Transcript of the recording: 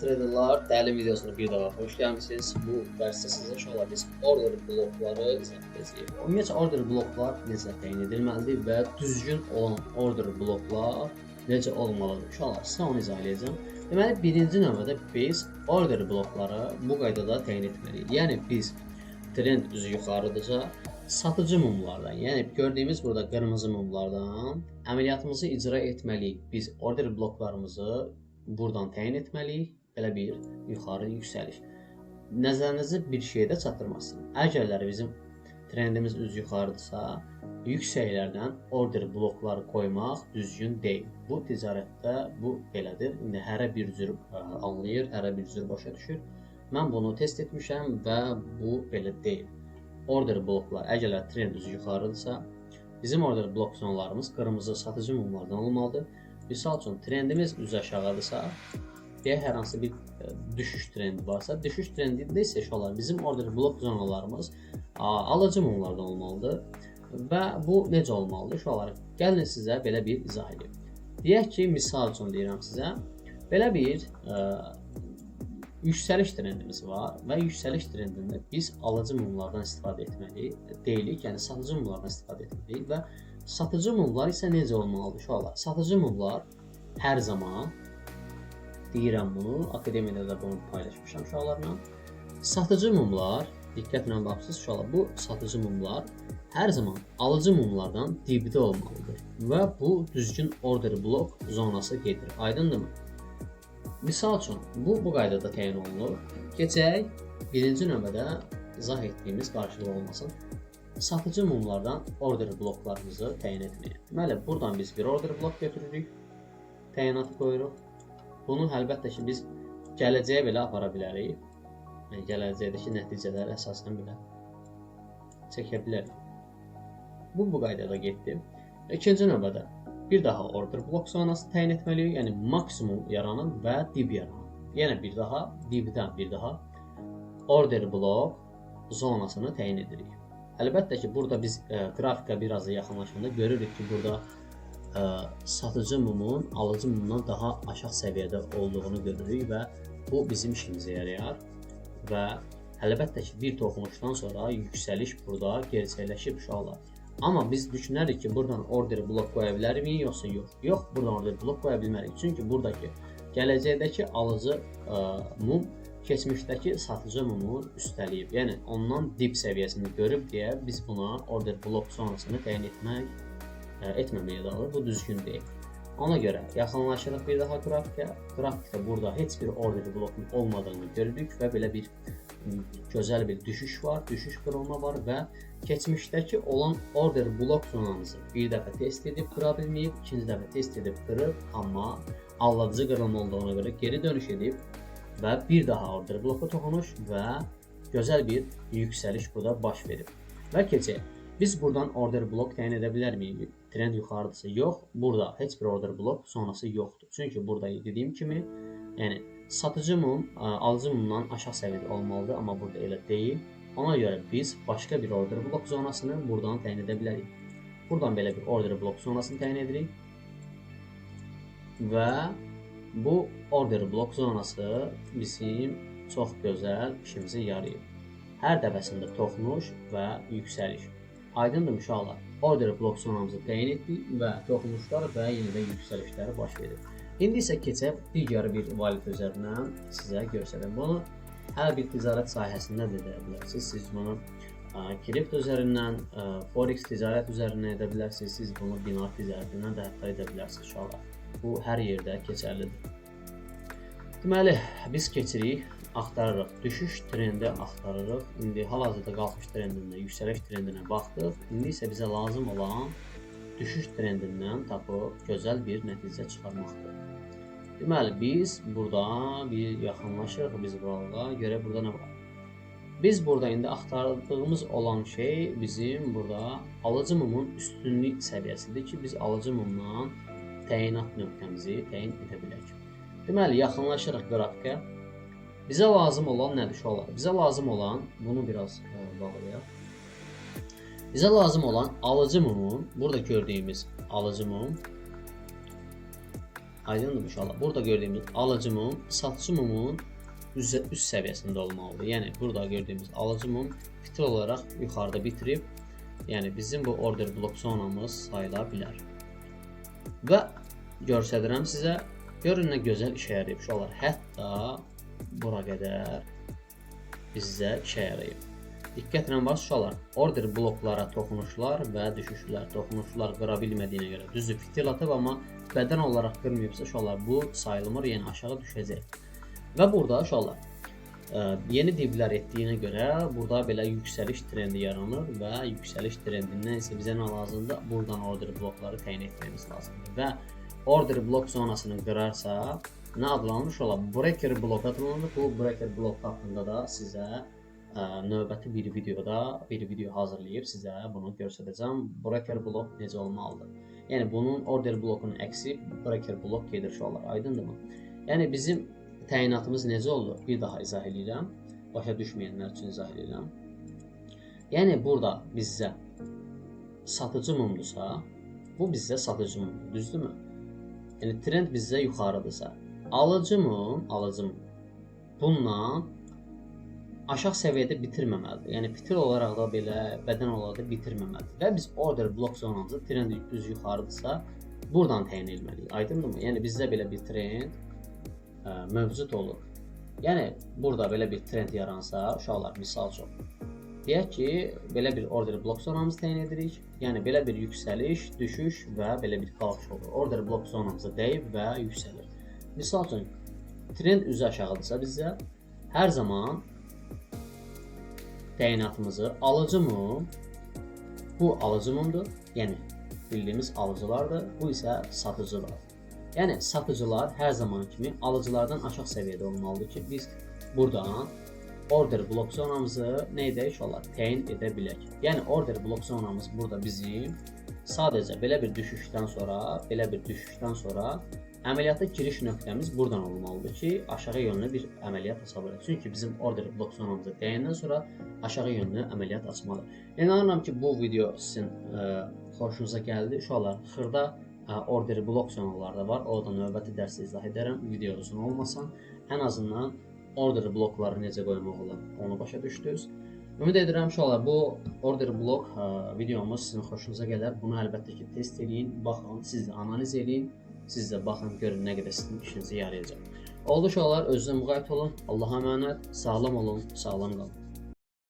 Əziz traderlar, təlim videosuna bir daha xoş gəlmisiniz. Bu dərsdə sizə inşallah biz order blokları izah edəcəyik. Ümumiyyətcə order bloklar necə təyin edilməlidir və düzgün olan order bloklar necə olmalıdır? İnşallah sizə onu izah edəcəm. Deməli, birinci növbədə biz order blokları bu qaydada təyin etməliyik. Yəni biz trend üzü yuxarıdırsa, satıcı mumlardan, yəni gördüyümüz burada qırmızı mumlardan əməliyyatımızı icra etməliyik. Biz order bloklarımızı buradan təyin etməliyik. Belə bir yuxarı yüksəliş. Nəzərinizi bir şeydə çatdırmaq istəyirəm. Əgərləri bizim trendimiz üz yuxarıdırsa, yüksəklərdən order blokları qoymaq düzgün deyil. Bu ticarətdə bu belədir. İndi hərə bir cür anlayır, hərə bir cür başa düşür. Mən bunu test etmişəm və bu belə deyil. Order bloklar, əgər trend üzü yuxarıdırsa, bizim order blok zonalarımız qırmızı satıcı mumlardan olmalıdır. Misal üçün, trendimiz üz aşağıdırsa, deyək hər hansı bir düşüş trendi varsa, düşüş trendində isə uşaqlar bizim order blok zonalarımız alıcı mumlardan olmalıdır. Və bu necə olmalıdır uşaqlar? Gəlin sizə belə bir izah edeyim. Deyək ki, misal üçün deyirəm sizə, belə bir yüksəliş trendimiz var və yüksəliş trendində biz alıcı mumlardan istifadə etməli deyilik, yəni satıcı mumlardan istifadə etməliyik və satıcı mumlar isə necə olmalıdır uşaqlar? Satıcı mumlar hər zaman, deyirəm bunu, akademiyada da bunu paylaşmışam uşaqlarla. Satıcı mumlar, diqqətlə baxırsınız uşaqlar, bu satıcı mumlar hər zaman alıcı mumlardan dibdə olmalıdır və bu düzgün order blok zonası gedir. Aydındırmı? Misal üçün, bu qaydada təyin olunur. Keçək, birinci növbədə izah etdiyimiz qarşılığı olmasın. Satıcı mumlardan order bloklarımızı təyin etməyə. Deməli, buradan biz bir order blok götürürük, təyinatı qoyuruq. Bunu əlbəttə ki, biz gələcəyə belə apara bilərik. Yəni, gələcəkdəki nəticələr əsasən belə çəkə bilərik. Bu qaydada getdi. İkinci növbədə bir daha order blok zonası təyin etməliyik. Yəni, maksimum yaranın və dib yaranın. Yəni, bir daha dibdən bir daha order blok zonasını təyin edirik. Əlbəttə ki, burada biz qrafika biraz da yaxınlaşanda görürük ki, burada satıcı mumun alıcı mumdan daha aşağı səviyyədə olduğunu görürük və bu bizim işimizə yarayar və əlbəttə ki, bir toxunuşdan sonra yüksəliş burada gerçəkləşib uşaqlar. Amma biz düşünərik ki, buradan order blok qoya bilərmi, yoxsa yox? Yox, buradan order blok qoya bilmərik. Çünki buradakı gələcəkdəki alıcı mum keçmişdəki satıcı mumu üstələyib. Yəni ondan dip səviyyəsini görüb deyə biz buna order blok zonasını təyin etməməyə qalır. Bu düzgün deyil. Ona görə yaxınlaşırıq bir daha qrafikə. Qrafikdə burada heç bir order blokun olmadığını görürük və belə bir gözəl bir düşüş var, düşüş qırılma var və keçmişdəki olan order blok zonamızı bir dəfə test edib qıra bilməyib, ikinci dəfə test edib qırıb, amma aldadıcı qırılma olduğuna görə geri dönüş edib və bir daha order bloka toxunuş və gözəl bir yüksəliş burada baş verib. Və keçək. Biz buradan order blok təyin edə bilərmiyik? Trend yuxarıdırsa yox, burada heç bir order blok zonası yoxdur. Çünki burada dediyim kimi, yəni satıcı mum alıcı mumdan aşağı səviyyədə olmalıdır, amma burada elə deyil. Ona görə biz başqa bir order blok zonasını buradan təyin edə bilərik. Buradan belə bir order blok zonasını təyin edirik və bu order blok zonası bizim çox gözəl işimizə yarayır. Hər dəfəsində toxunuş və yüksəliş. Aydındır uşaqlar? Order blok zonamızı təyin etdik və toxunuşlar və yenidən yüksəlişləri baş verir. İndi isə keçək digər bir valyuta üzərindən sizə göstərim. Bunu hər bir ticarət sahəsində də edə bilərsiniz. Siz bunu kripto üzərindən, forex ticarət üzərindən edə bilərsiniz. Siz bunu binar ticarətindən də hətta edə bilərsiniz uşaqlar. Bu hər yerdə keçərlidir. Deməli, biz keçirik, axtarırıq. Düşüş trendi axtarırıq. İndi hal-hazırda qalxış trendində, yüksəliş trendinə baxdıq. İndi isə bizə lazım olan düşüş trendindən tapıb gözəl bir nəticə çıxarmaqdır. Deməli, biz burada bir yaxınlaşırıq biz buralara, görək burada nə var. Biz burada indi axtardığımız olan şey bizim burada alıcı mumun üstünlük səviyyəsidir ki, biz alıcı mumdan təyinat nöqtəmizi təyin edə bilək. Deməli, yaxınlaşırıq qrafikə. Bizə lazım olan nədir uşaqlar? Bizə lazım olan, bunu biraz bağlayaq. Bizə lazım olan alıcı mumun, burada gördüyümüz alıcı mum Aydındır uşaqlar? Burada gördüyümüz alıcı mum satıcı mumun üst səviyyəsində olmalıdır. Yəni burada gördüyümüz alıcı mum fitil olaraq yuxarıda bitirib, yəni bizim bu order blok zonamız sayıla bilər. Və göstərirəm sizə, görün nə gözəl işə yarayıb uşaqlar. Hətta bura qədər bizə işə yarayıb. Diqqətlə bax uşaqlar, order bloklara toxunuşlar və düşüşlər, toxunuşlar qıra bilmədiyinə görə düzdür fitil atıb, amma bədən olaraq qırmayıbsa uşaqlar bu sayılmır, yəni aşağı düşəcək. Və burada uşaqlar yeni diblər etdiyinə görə burada belə yüksəliş trendi yaranır və yüksəliş trendindən isə bizə nə lazımdır? Buradan order blokları təyin etmemiz lazımdır və order blok zonasını qırarsa nə adlanır uşaqlar? Breaker blok adlanır. Bu breaker blok haqqında da sizə növbəti bir videoda bir video hazırlayıb sizə bunu göstərəcəm. Breaker blok necə olmalıdır? Yəni bunun order blokunun əksi breaker blok gedir uşaqlar. Aydındırmı? Yəni bizim təyinatımız necə oldu? Bir daha izah eləyirəm. Başa düşməyənlər üçün izah eləyirəm. Yəni burada bizə satıcı mumdursa, bu bizə satıcı mumdur, düzdürmü? Yəni trend bizə yuxarıdırsa, alıcı mum bundan aşağı səviyyədə bitirməməlidir. Yəni fitil olaraq da belə, bədən olaraq da bitirməməlidir. Və biz order blok zonamızı trend düz yuxarıdırsa, buradan təyin etməliyik. Aydındırmı? Yəni bizdə belə bir trend mövcud olur. Yəni burada belə bir trend yaransa, uşaqlar misal üçün deyək ki, belə bir order blok zonamızı təyin edirik. Yəni belə bir yüksəliş, düşüş və belə bir qalxış olur. Order blok zonamıza dəyib və yüksəlir. Misal üçün trend üzü aşağıdırsa bizə hər zaman təyinatımızı alıcı mum, bu alıcı mumdur. Yəni bildiyimiz alıcılardır. Bu isə satıcılar. Yəni satıcılar hər zaman kimi alıcılardan aşağı səviyyədə olmalıdır ki, biz buradan order blok zonamızı nə edək uşaqlar? Təyin edə bilək. Yəni order blok zonamız burada bizim sadəcə belə bir düşüşdən sonra, əməliyyata giriş nöqtəmiz buradan olmalıdır ki, aşağı yönlü bir əməliyyat aça bilək. Çünki bizim order blok zonamıza dəyəndən sonra aşağı yönlü əməliyyat açmalıdır. İnanıram ki, bu video sizin xoşunuza gəldi. Uşaqlar, xırda order blok zonaları da var. O da növbəti dərsdə izah edərəm. Video uzun olmasın. Ən azından order blokları necə qoymaq olar, onu başa düşdünüz. Ümid edirəm uşaqlar, bu order blok videomuz sizin xoşunuza gələr. Bunu əlbəttə ki, test eləyin, baxın, siz də analiz eləyin. Siz də baxın, görün nə qədər sizin işinizə yarayacaq. Oldu uşaqlar, özünüzə müğayət olun. Allaha əmanət, sağlam olun, sağlam qalın.